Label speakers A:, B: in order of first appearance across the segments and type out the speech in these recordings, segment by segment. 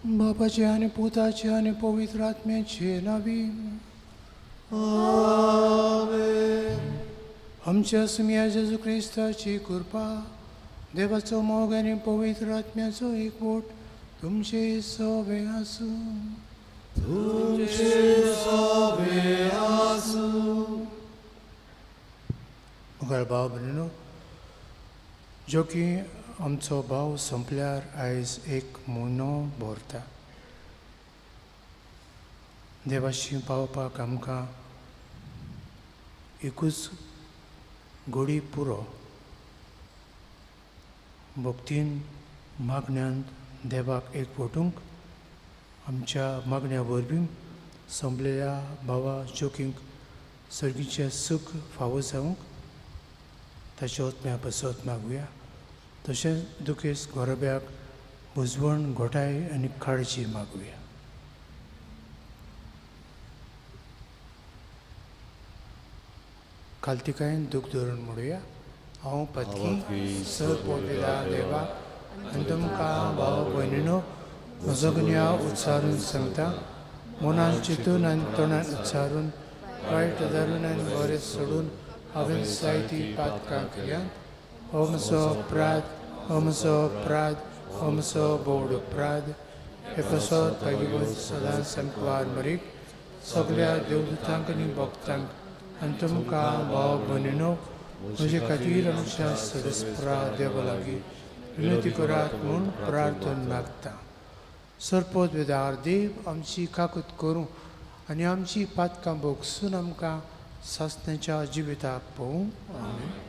A: बापाचे आनी पुताचे आनी पवित्र आत्म्याचे नावी.
B: आमेन.
A: आमच्या सुमया जेजू क्रिस्ताची कृपा, देवाचो मोग आनी पवित्र आत्म्याचो एकवट तुमचे सोबे आसूं.
B: तुमचे सोबे आसूं.
A: मुखार भाव भयणीनो, जो की आमचो भाव सोंपल्यार आयज एक म्हयनो भरता. देवाशी पावपाक आमकां एकूच घोडी पुरो. भक्तीन मागण्यान देवाक एकवटूंक आमच्या मागण्या वरवीं सोंपलेल्या भावा जोकींक सर्गीचें सूख फावो जावंक ताच्या आत्म्या पासत मागुया. तशेंच दुखेस्त गोरब्याक बुजवण, घोटाय आनी काळजी मागुया. खालतिकायेन दूख धरून म्हणुया. हांव पातकी सर पोविला देवा आनी तुमकां भाव भयणीनो म्हजो गुन्यांव उच्चारून सांगता. मनान चिंतून आनी तोंडान उच्चारून, वायट धरून आनी बरें सोडून हांवें जायतीं पातकां केल्यांत. हो म्हजो अपराध, हो म्हजो अपराध, हो म्हजो भोवड अपराध. हे पासत भागीवंत सदांच सामकार मरीक सगल्या देवदूतांक आनी भक्तांक आनी तुमकां भाव भयणीनो म्हजे खातीर आमच्या सदस्परा देवा लागीं विनंती करात म्हूण प्रार्थना मागता. सरपत वेदार देव आमची काकूत करूं आनी आमची पातकां भोगसून आमकां सासण्याच्या जिविताक पळोवं. आमेन.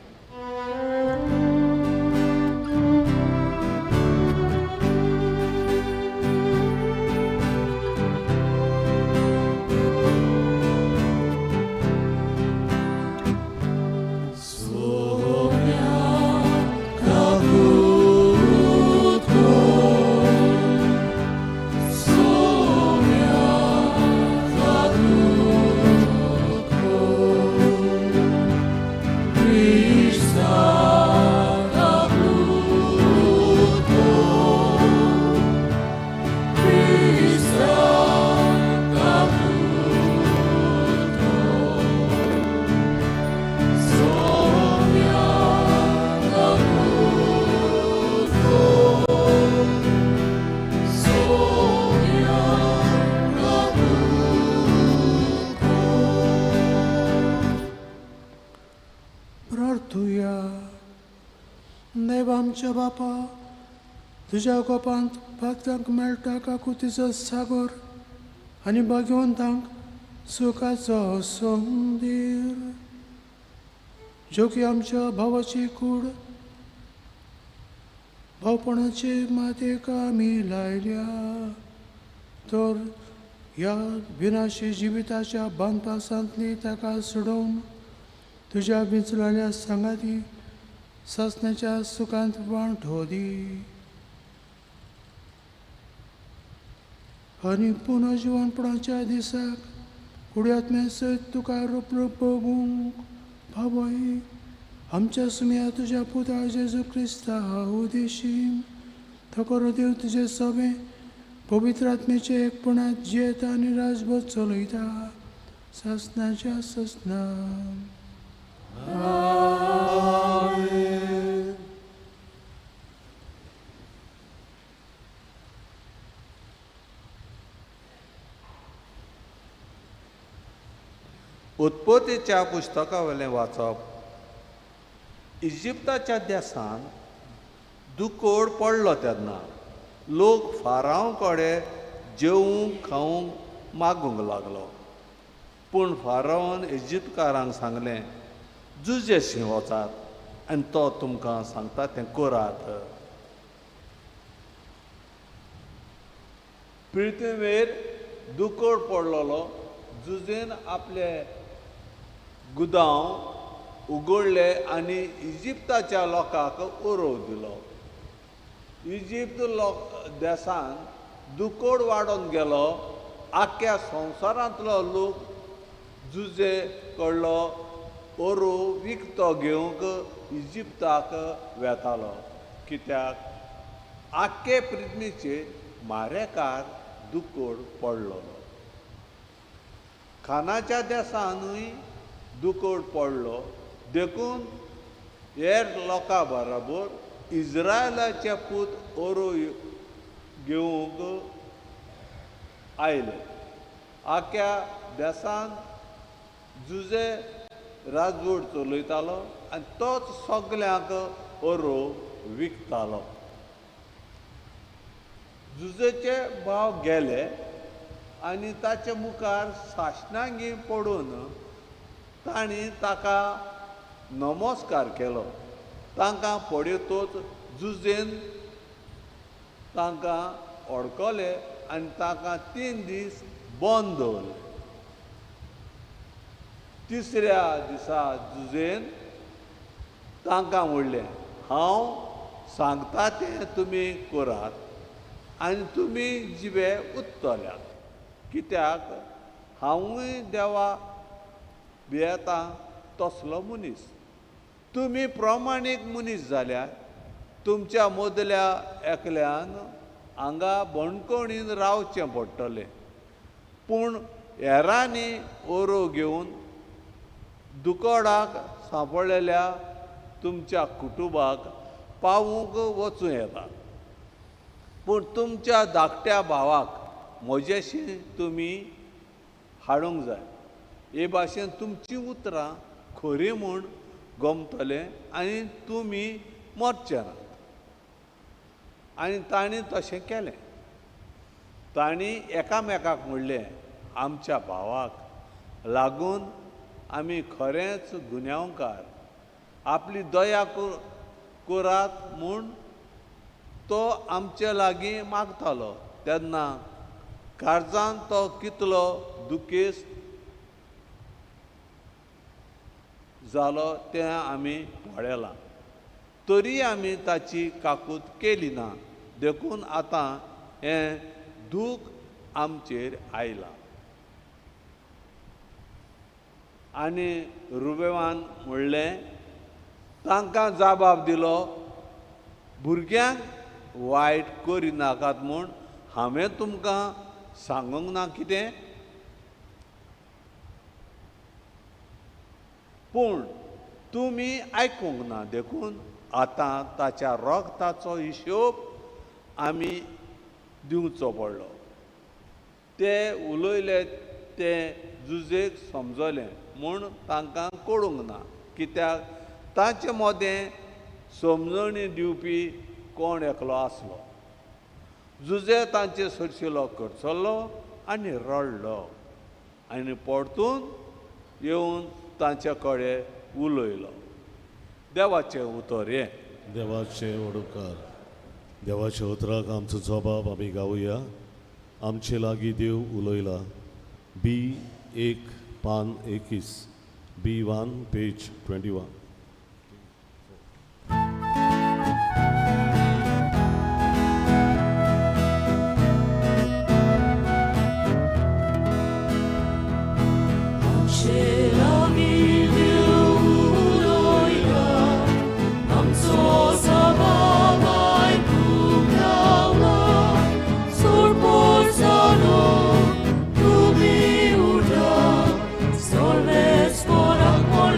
A: प्रार्थुया. देवा आमच्या बापा, तुज्या गोपांत पातकांक मेळटा काकुतीचो सागर आनी भाग्यवंतांक सुखाचो संदीर, जो की आमच्या भावाची कूड भावपणाचे मातयेक आमी लायल्या, तर ह्या विनाशी जिविताच्या बांदपासांतली ताका सोडोवन तुज्या विंचलेल्या सांगाती सासण्याच्या सुखांत वांटो दी. आनी पुनः जिवनपणाच्या दिसाक कुड्यात्म्या सयत तुका रूप बघूंक पावय. आमच्या सुमया तुज्या पुता जेजू क्रिस्ता उदेशी थकरो देव तुजे सभे पवित्र आत्म्याचे एकपणांत जियेता आनी राजभर चलयता सासणाच्या सासणा.
C: उत्पत्तीच्या पुस्तकावयलें वाचप. इजिप्ताच्या देसान दुकोड पडलो तेन्ना लोक फाराव कडेन जेवंक खावंक मागूंक लागलो. पूण फारावन इजिप्तकारांक सांगलें, जुजेशी वचात आनी तो तुमकां सांगता तें करात. पृथ्वीर दुकोड पडलेलो जुजेन आपले गुदांव उगडले आनी इजिप्ताच्या लोकांक उरोव दिलो. इजिप्त लोक देसान दुकोड वाडोवन गेलो. आख्ख्या संवसारांतलो लोक जुजे कडलो ओरो विकतो घेवंक इजिप्ताक वेतालो, कित्याक आख्खे पृथ्वीचेर मारेकार दुकोड पडलो. खानाच्या देसानूय दुकोड पडलो, देखून हेर लोकां बराबर इज्रायलाचे पूत ओरो घेवंक आयले. आख्या देसान जुजे राजवट चलयतालो आनी तोच सगल्यांक ओरो विकतालो. जुजेचे भाव गेले आनी ताचे मुखार सासणांगी पडून तांणी ताका नमस्कार केलो. तांकां पळयतच जुजेन तांकां अडकले आनी तांकां 3 दीस बंद दवरले. तिसऱ्या दिसा जुजेन तांकां म्हणलें, हांव सांगता तें तुमी करात आनी तुमी जिवे उत्तल्यात, कित्याक हांवूय देवा भियेता तसलो मनीस. तुमी प्रमाणीक मनीस जाल्यार तुमच्या मदल्या एकल्यान हांगा बणकोणीन रावचें पडटलें, पूण हेरांनी ओरो घेवन दुकोडाक सांपडलेल्या तुमच्या कुटुंबाक पावूंक वचूं येता. पूण तुमच्या धाकट्या भावाक म्हजेशी तुमी हाडूंक जाय. हे भाशेन तुमचीं उतरां खरीं म्हूण गमतलें आनी तुमी मरचे नात. आनी तांणी तशें केलें. तांणी एकामेकाक म्हणलें, आमच्या भावाक लागून आमी खरेंच गुन्यांवकार, आपली दया करात म्हूण तो आमचे लागीं मागतालो. तेन्ना काळजान तो कितलो दुखेस्त जालो तें आमी पळयलां, तरी आमी ताची काकूत केली ना, देखून आतां हें दूख आमचेर आयलां. आनी रुबेवान म्हणलें, तांकां जबाब दिलो, भुरग्यांक वायट करिनाकात म्हूण हांवें तुमकां सांगूंक ना कितें? पूण तुमी आयकूंक ना, देखून आतां ताच्या रगताचो हिशोब आमी दिवचो पडलो. ते उलयले तें जुजेक समजलें म्हूण तांकां कळूंक ना, कित्याक तांचे मदें समजणी दिवपी कोण एकलो आसलो. जुजे तांचे सरशिलो कडसरलो आनी रडलो आनी परतून येवन तांचे कडेन उलयलो. देवाचें उतर हें.
B: देवाचें वडोकार. देवाच्या उतराक आमचो जबाब आमी गावया. आमचे लागीं देव उलयला. बी 1 पान 21, B1 page 21.
D: Solves por amor.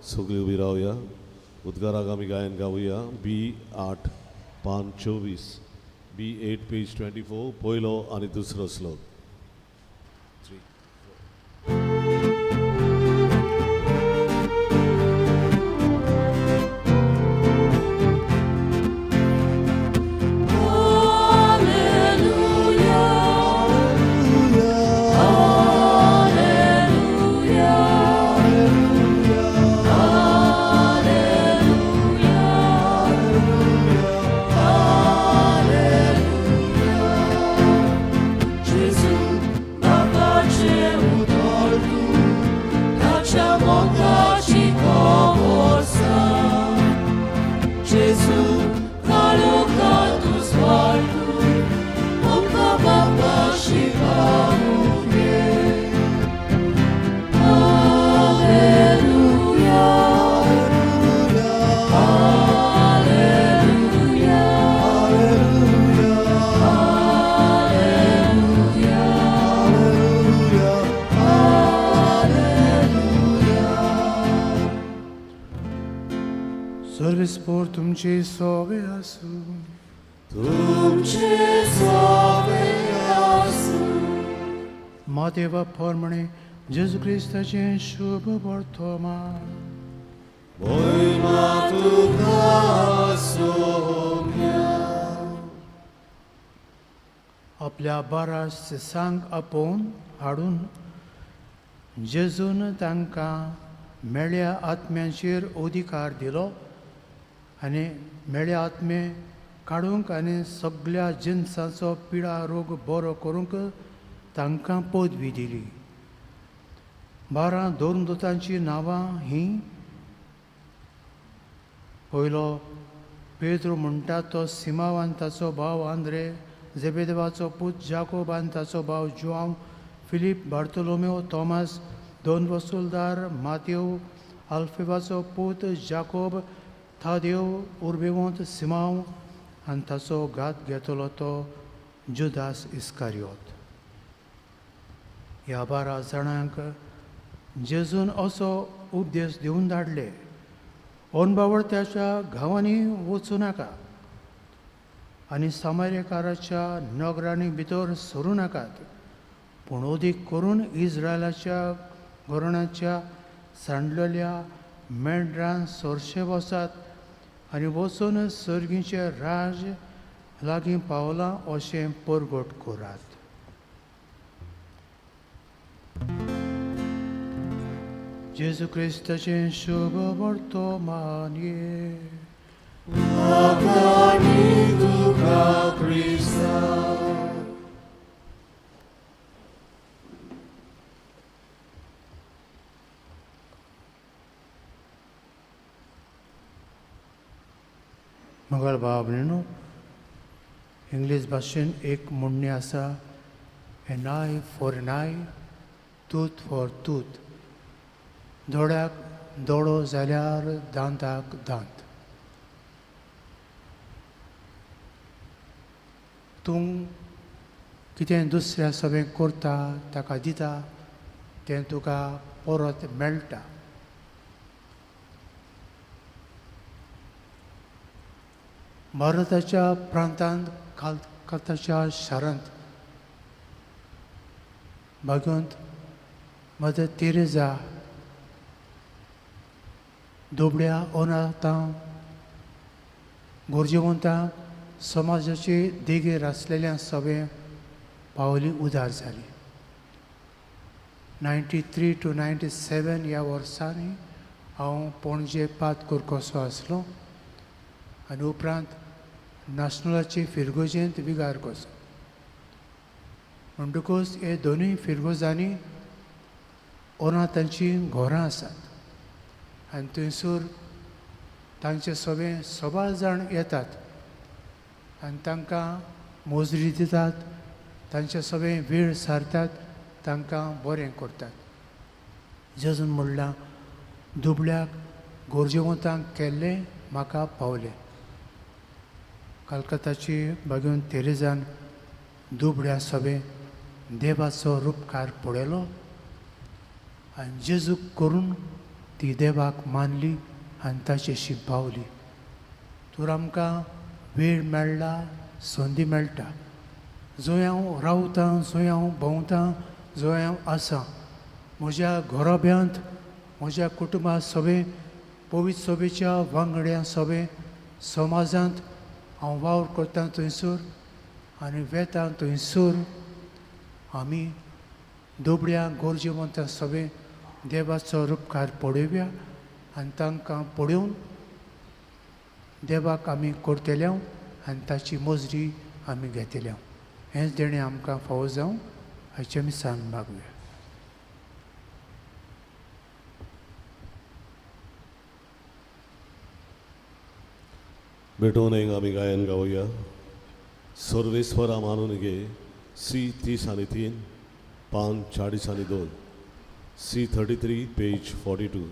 B: सगळीं उबी रावया. उद्गाराक आमी गायन गावया. बी 8 पान 24, बी 8 पेज 24, पयलो आनी दुसरो श्लोक. 3
A: सर्वेस्पोर तुमचे सोवे आसूं.
B: तुमचे सोवे आसूं.
A: मातेवा प्रमाणे जेजू क्रिस्ताचें शुभ वर्तमान.
B: मोहिमा तुका सोम्या.
A: आपल्या 12 शिसांक आपोवन हाडून जेजून तांकां मेळ्या आत्म्यांचेर अधिकार दिलो आनी मेळ्या आत्मे काडूंक आनी सगल्या जिनसांचो पिडा रोग बरो करूंक तांकां पदवी दिली. 12 धर्मदूतांचीं नांवां हीं. पयलो पेद्रू म्हणटा तो सिमांव आनी ताचो भाव आंद्रे, जेबेदेवाचो पूत जाकोब आनी ताचो भाव जुआंव, फिलीप, बार्तोलोमेव, तॉमास, 2 वसुलदार, मातेव, आल्फेवाचो पूत जाकोब, थादेव, उर्बेवंत सिमांव आनी ताचो घात घेतलो तो जुदास इस्कारियोत. ह्या 12 जाणांक जेजून असो उपदेश दिवन धाडले, अनबावडत्याच्या गांवांनी वचूं नाका आनी सामार्यकाराच्या नगरांनी भितर सरूं नाकात, पूण अदीक करून इस्रायलाच्या घराण्याच्या सांडलेल्या मेंढरान सरशे वसात आनी वचून सर्गीचें राज लागीं पावलां अशें परगट करात. जेजू क्रिस्ताचें शुभ वर्तमान.
B: तुका क्रिस्ता.
A: मंगळ भाव भयणीनो, इंग्लीश भाशेन एक म्हणणें आसा, an eye for an eye, tooth for tooth. दोळ्याक दोळो जाल्यार दांताक दांत. तूं कितें दुसऱ्या सगळें करता, ताका दिता, तें तुका परत मेळटा. भारताच्या प्रांतांत कलकत्ताच्या शारांत भाग्यवंत मदर तेरेजा दुबळ्या अनाथां गरजेवंतांक समाजाचे देगेर आसलेल्या सगळें पावली उदार जाली. 93 to 97 ह्या वर्सांनी हांव पणजे पात कसो आसलो आनी उपरांत नाशनलाचे फिरगोजेंत विगार कसो. म्हणटकूच हे दोनूय फिरगोजांनी अनाथांचीं घरां आसात आनी थंयसर तांचे सगळे सबार जाण येतात आनी तांकां मोजरी दितात, तांचे सगळे वेळ सारतात, तांकां बरें करतात. जेजून म्हणलां, दुबळ्याक गरजेवंतांक केल्लें म्हाका पावलें. कलकत्ताची भाग्यवंत तेरेजान दुबळ्या सगळे देवाचो रुपकार पळयलो आनी जेजूक करून ती देवाक मानली आनी ताचेशी पावली. तर आमकां वेळ मेळ्ळा, संदी मेळटा, जंय हांव रावतां, जंय हांव भोंवतां, जंय हांव आसा, म्हज्या घराब्यांत, म्हज्या कुटुंबा सभे, पवित्र सभेच्या वांगड्यां सभे, समाजांत हांव वावर करता थंयसर आनी वेता थंयसर आमी दुबळ्या गरजेवंतां सभे देवाचो उपकार पळोवया आनी तांकां पळोवन देवाक आमी करतले आनी ताची मजरी आमी घेतले. हेंच देणें आमकां फावो जावं हाचें आमी सांग मागुया.
B: भेटोवन एक आमी गायन गावया. सर्वेस्वरा मानून घे. सी 33, पान 42, सी 33 पेज 42.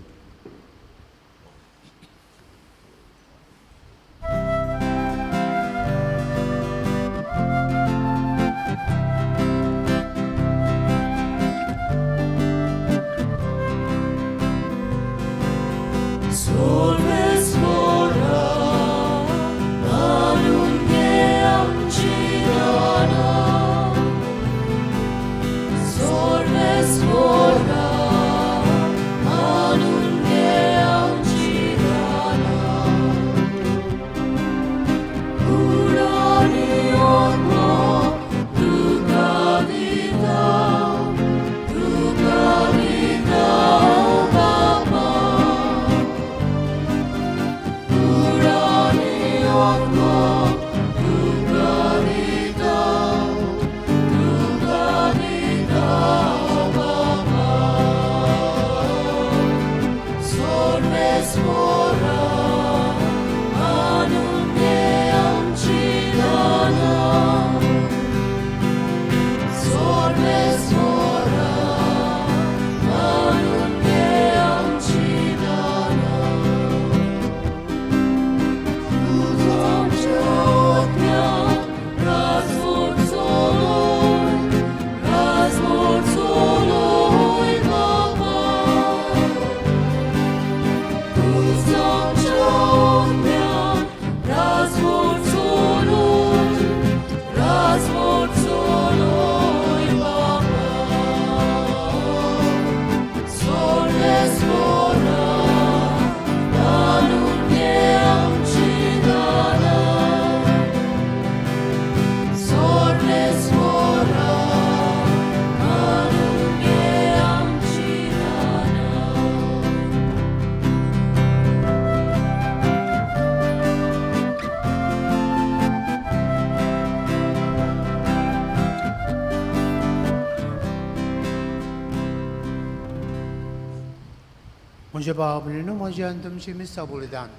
A: म्हज्या भाव भयणीनो, म्हजें आनी तुमचें मिसां बलिदान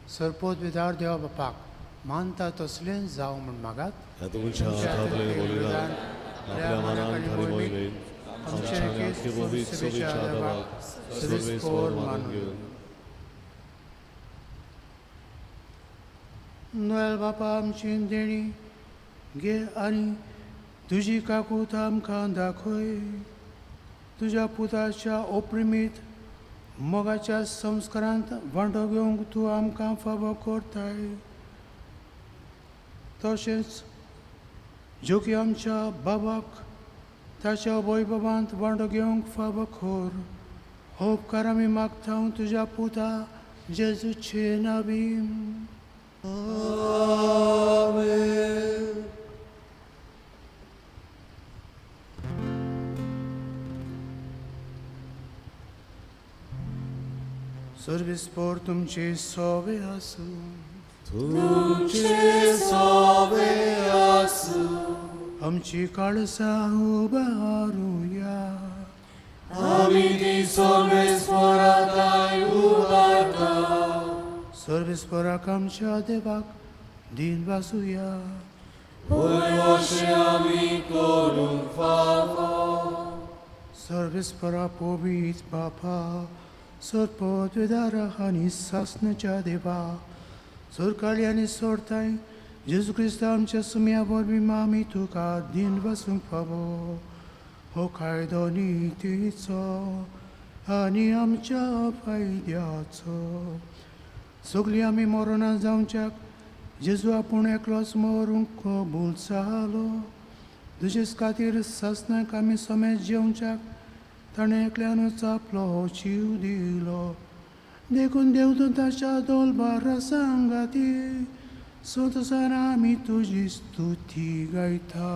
A: सरपोत विदार देवा बापाक मानता तसलें जावं म्हूण मागात.
B: ह्या तुमच्या हातांतलें बलिदान आपल्या मनान खरी मोहिमेन आमच्या आख्खे पवित्र सभेच्या देवाक सर्वेस्वर मानून घेवन.
A: नोएल बापा, आमची देणी घे आनी तुजी काकूत आमकां दाखय. तुज्या पुताच्या ओप्रिमीत मोगाच्या संस्कारांत वांटो घेवंक तूं आमकां फावो करताय. तशेंच ज्यो की आमच्या बाबाक ताच्या वैभवांत वांटो घेवंक फावो कर. हो उपकार आमी मागता तुज्या पुता जेजूचे नांवी.
C: आमेन.
A: सर्वेस्पोर तुमचे सोवे आसूं.
C: तुमचे सोवे आसूं.
A: आमची काळसां उबारुया.
C: आमी ती सर्वेस्पराताय उबारता.
A: सर्वेस्पराक आमच्या देवाक दीन वासुया.
C: होय अशें आमी करूंक फावो.
A: सर्वेस्परा पवित्र बापा, सरपदवेदारा आनी सासणाच्या देवा, सरकाळी आनी सोडताय जेजू क्रिस्ता आमच्या सुम्या वरवीं आमी तुका दीन वसूंक फावो. हो कायदो नितीचो आनी आमच्या फायद्याचो. सगळीं आमी मरणां जावच्याक जेजू आपूण एकलोच मरूंक कबूल जालो. तुजेच खातीर सासणाक आमी समेज जेवच्याक ताणें एकल्यानूच आपलो जीव दिलो. देखून देव ताच्या दोलबारा सांगाती संतोसान आमी तुजी स्तुती गायता.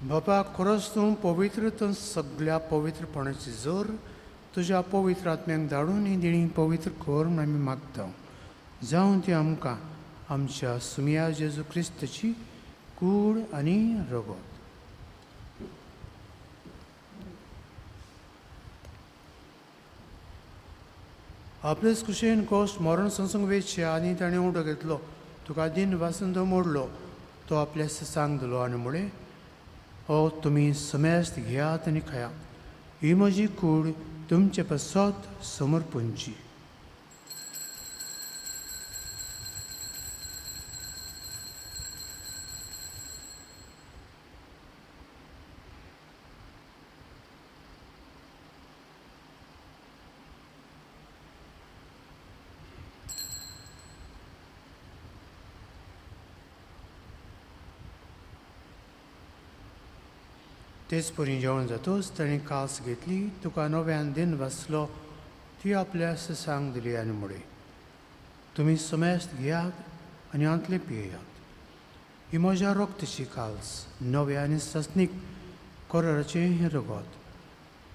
A: बाबा खरोच तूं पवित्र तर सगळ्या पवित्रपणाची जोर तुज्या पवित्र आत्म्याक धाडून ही देणी पवित्र कर म्हूण आमी मागता. जावं ती आमकां आमच्या सुमिया जेजू क्रिस्ताची कूड आनी रगत. आपलेच कुशेन कोश मरण संसंग वेचचे आनी ताणें उडो घेतलो. तुका दिन वासून तो मोडलो. तो आपल्या सांग दिलो आनी म्हळें, हो तुमी समेस्त घेयात आनी खायात. ही म्हजी कूड तुमचे पासत समर्पणची. तेच परी जेवण जातूच ताणें कास घेतली. तुका नव्यान दिन वाचलो. ती आपल्या सांग दिली आनी म्हळें, तुमी समेस्त घेयात आनी हांतलें पियेयात. ही म्हज्या रक्तची काल्स, नव्या आनी ससनीक कराराचें हें रगत.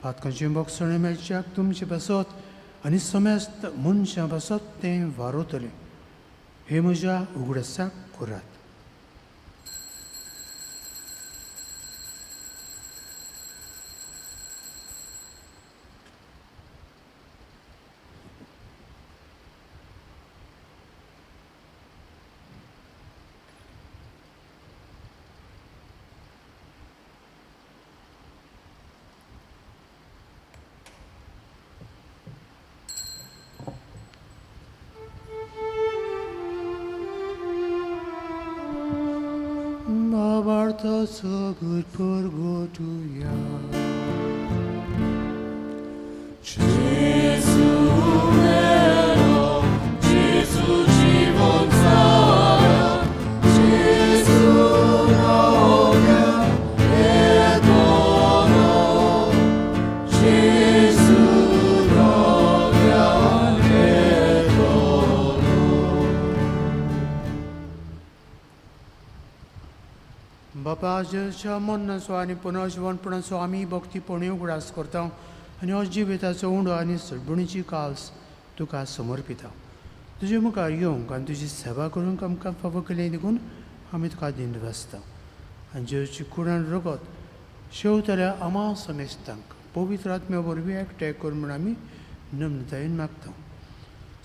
A: पातकांचें बोगसणें मेळच्याक तुमचे पासत आनी समेस्त मनशां पासत तें वारवतलें. हें म्हज्या उगडासाक करात. So good for go to ya.
D: Gesù mero, Gesù Jibon Sara, Gesù নয়া এতনো, Gesù নয়া এতনো.
A: बापा जेजूच्या मरणाचो आनी पुनर्जिवनपणाचो आमी भक्तीपणी उगडास करता आनी हो जिविताचो उंडो आनी सडबणीची काल्स तुका समर्पिता. तुजे मुखार येवंक आनी तुजी सेवा करूंक आमकां फावो केली देखून आमी तुका दिंड वाचता. आनी जेजूची कुडान रगत शेवतल्या आमा समेस्तांक पवित्र आत्म्या वरवीं एकठांय कर म्हूण आमी नम्रतायेन मागता.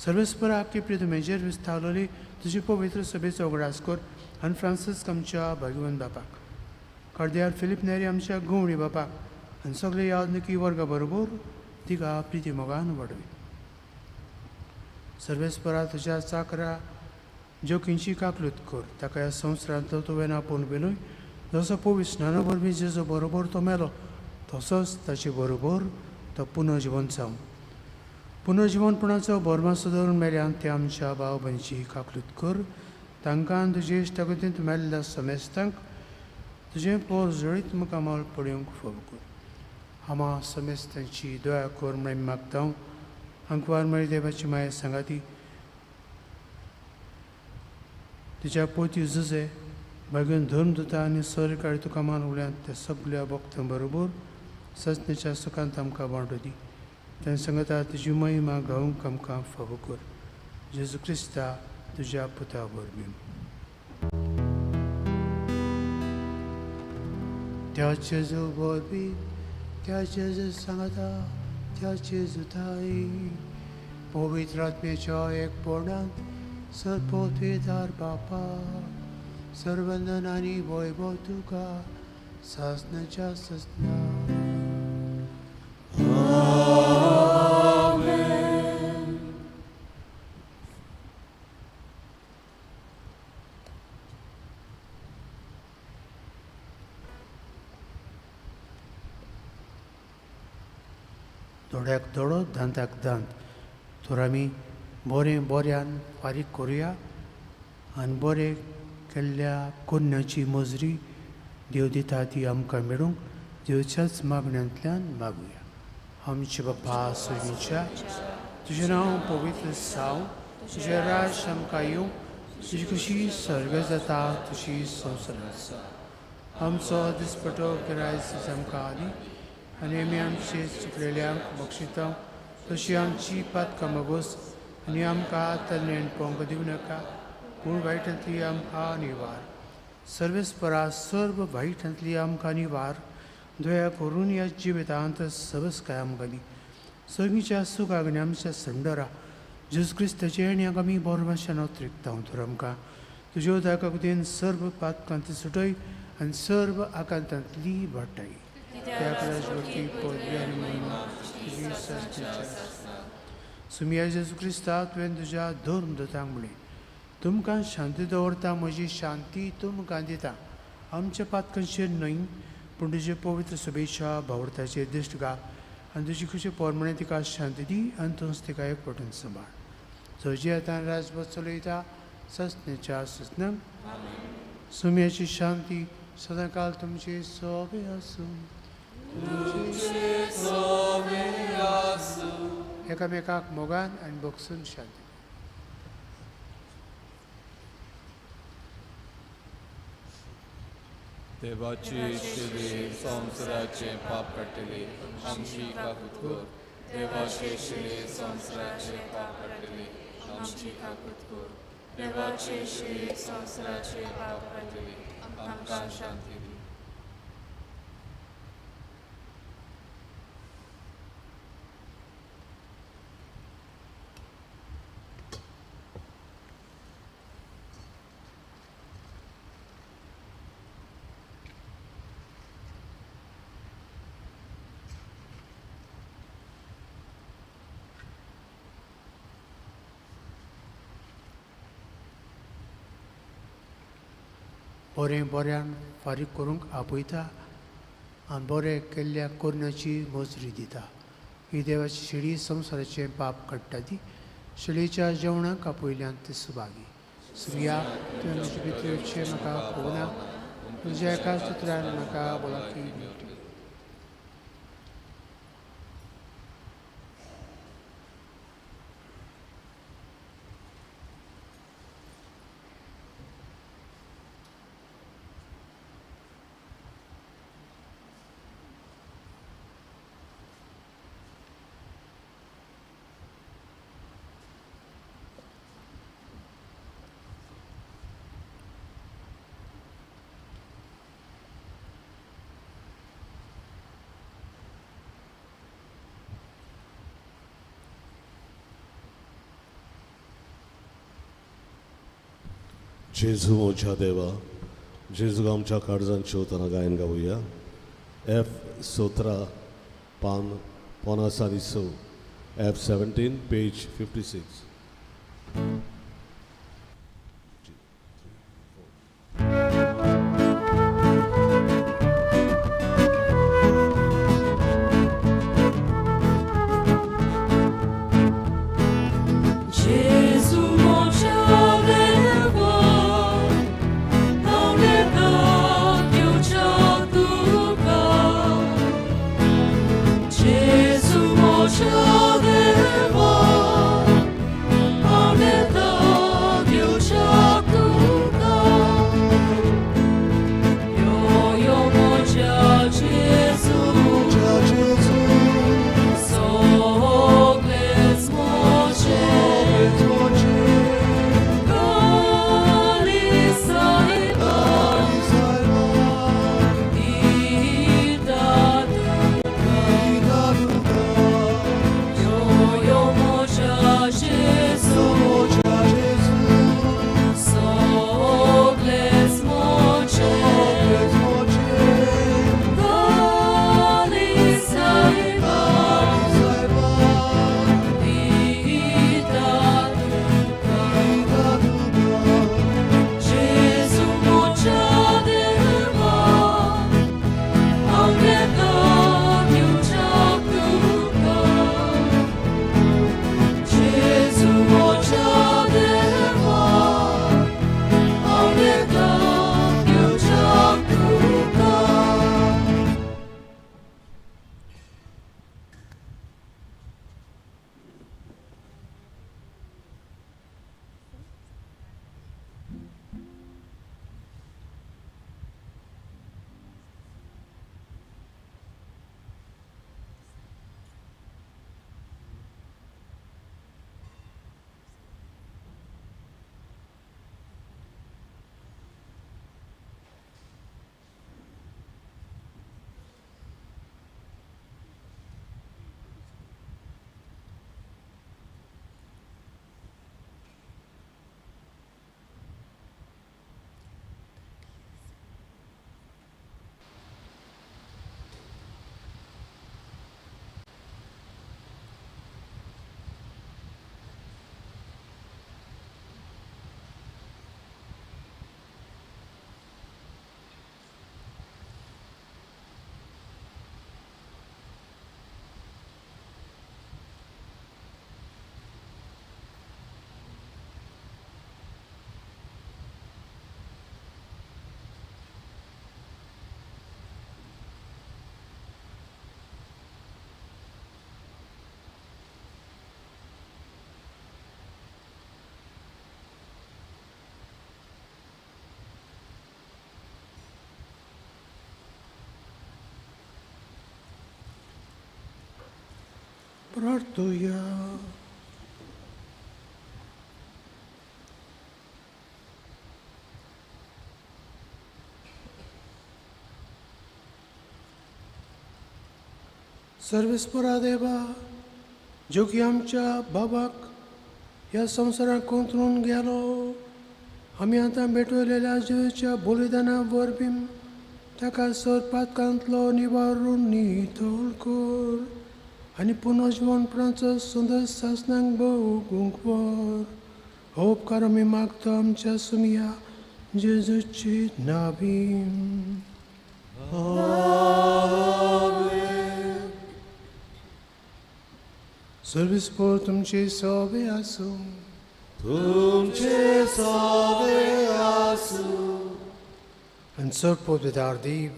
A: सर्वेस्पर आपकी प्रितमेजेर विस्तावलेली तुजी पवित्र सभेचो उगडास कर आनी फ्रांसीस्क आमच्या भाग्यवंत बापाक, कार्दियार फिलीप नेरी आमच्या गवळी बापाक आनी सगळे यादनिकी वर्गा बरोबर तिका प्रिती मोगान वाडवी. सर्वेस्परा तुज्या चाकरा जोखींची काकलूत कर. ताका ह्या संवसारांतलो तुवें आपोवन व्हेलोय. जसो पवित्र स्नाना वरवीं जेजो बरोबर तो मेलो तसोच ताचे बरोबर तो पुनर्जिवन जावं. पुनर्जिवनपणाचो भरमासो धरून मेल्यान ते आमच्या भाव भयणीची काकलूत कर. तांकां तुजे इश्टागतींत मेल्ल्या समेस्तांक तुजें पोर जळीत मुखामळ पळोवंक फावो कर. आमा समेस्तांची दया कर म्हूण आमी मागता. आंकवार मरी देवाची माया सांगाती तिच्या पोती जुजे मागीर धर्मदुता आनी सरकारी तुका मानवल्यांत त्या सगल्या भक्तां बरोबर सजनेच्या सुखांत आमकां वांटो दी. तें सांगता तुजी महिमा गावंक आमकां फावो कर. जेजू क्रिस्ता तुज्या पुता वरवीं. त्या जेजू वरवीं, त्या जेजू सांगता, त्या जेजू ताई पवित्र आत्म्याच्या एकपणांत सर्वपवित्र बापा सर्वंदन आनी वैभव तुका सासनाच्या सजना. दोळ्याक दोळो दांताक दांत तर आमी बरें बऱ्यान फारीक करुया आनी बरें केल्ल्या कोन्याची मजरी देव दिता ती आमकां मेळूंक देवच्याच मागण्यांतल्यान मागुया. आमचे बापा सोयीच्या तुजें नांव पवित्र जावं, तुजें राज आमकां येवं, तुजी कशी सर्ग जाता तशी संवसारांत जावं. आमचो दिसपटो गिरायस आमकां आदी आनी आमी आमचे चुकलेल्यांक बक्षिता तशी आमची पातकां मगोस आनी आमकां तन्नेण पोंग दिवं नाका, पूण वायटांतली आमकां निवार. सर्वेस्परा सर्व वायटांतली आमकां निवार. दया करून ह्या जिवितांत सबसकाय आमकां दी. सगळीच्या सुखाक आनी आमच्या संडरा जेजू क्रिस्ताचे आनी आमी बरोबर अतिरिक्त तर आमकां तुज्यो दाखोवपी सर्व पातकांत सुटय आनी सर्व आकांतांतली वाटाय. सुमिया जेजू क्रिस्ता तुवें तुज्या धर्म दतांक म्हणलें तुमकां शांती दवरता, म्हजी शांती तुमकां दिता. आमच्या पातकांचेर न्हय पूण तुजे पवित्र सभेच्या भावर्थाचेर दिश्ट घाल आनी तुजी खुशी पोरमणे तिका शांती दी आनी तूंच तिका एक पटून सांबाळ. जो आतां राजभर चलयता ससनेच्या ससनांक. सुम्याची शांती सदांकाल तुमची सोबे आसूं. एकामेकाक मोगान आनी बगसून शांती.
E: देवाची शिली संवसाराचें पाप काडटली आमची काकूत कर. देवाची शिली संवसाराचें पाप काडटली आमची काकूत कर. देवाची शिली संवसाराचें पाप काडटली आमकां शांती दी.
A: बरें बऱ्यान फारीक करूंक आपयता आनी बरें केल्ल्या कोरण्याची मजरी दिता. ही देवाची शिडी संवसाराचें पाप काडटा ती शिडयेच्या जेवणाक आपयल्यान ती सुभागी. सुर्या तुवें म्हजे भितर येवचें म्हाका पळोवना, तुज्या एका सुत्रान म्हाका भलायकी मेळटली.
B: जेजू म्हज्या देवा, जेजू आमच्या काळजान शिवतना गायन गावया. एफ 17 पान 56, एफ 17 पेज 56.
D: Gesù mocha deva, Gesù mocha deva,
A: प्रार्थुया. सर्वेस्परा देवा, जो की आमच्या बाबाक ह्या संवसाराक कोंतरून गेलो, आमी आतां भेटवलेल्या जेजूच्या बलिदाना वरवीं ताका सर पातकांतलो निवारून नितळ कर आनी पुनर्जिवनपणाचो सुंदर सासनाक भोगूंक व्हर. हो उपकार आमी मागता आमच्या सुमया जेजूची नावीन. सर्वीस पोर तुमची सोबे आसूं.
B: तुमचे सवे आसूं.
A: आनी चड पोतदार देव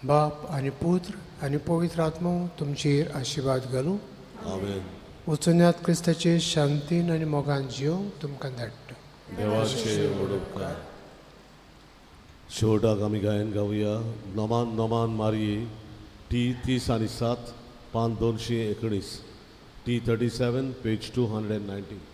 A: बाप आनी पुत्र आनी पवित्र आत्मो तुमचेर आशिर्वाद घालूं.
B: आमेन.
A: वचुन्यात क्रिस्ताचे शांतीन आनी मोगान जिवंक तुमकां धाडटा.
B: देवाचे व्हड उपकार. शेवटाक आमी गायन गावया नमान नमान मारये, टी 37, पान 219, T 37, page 219.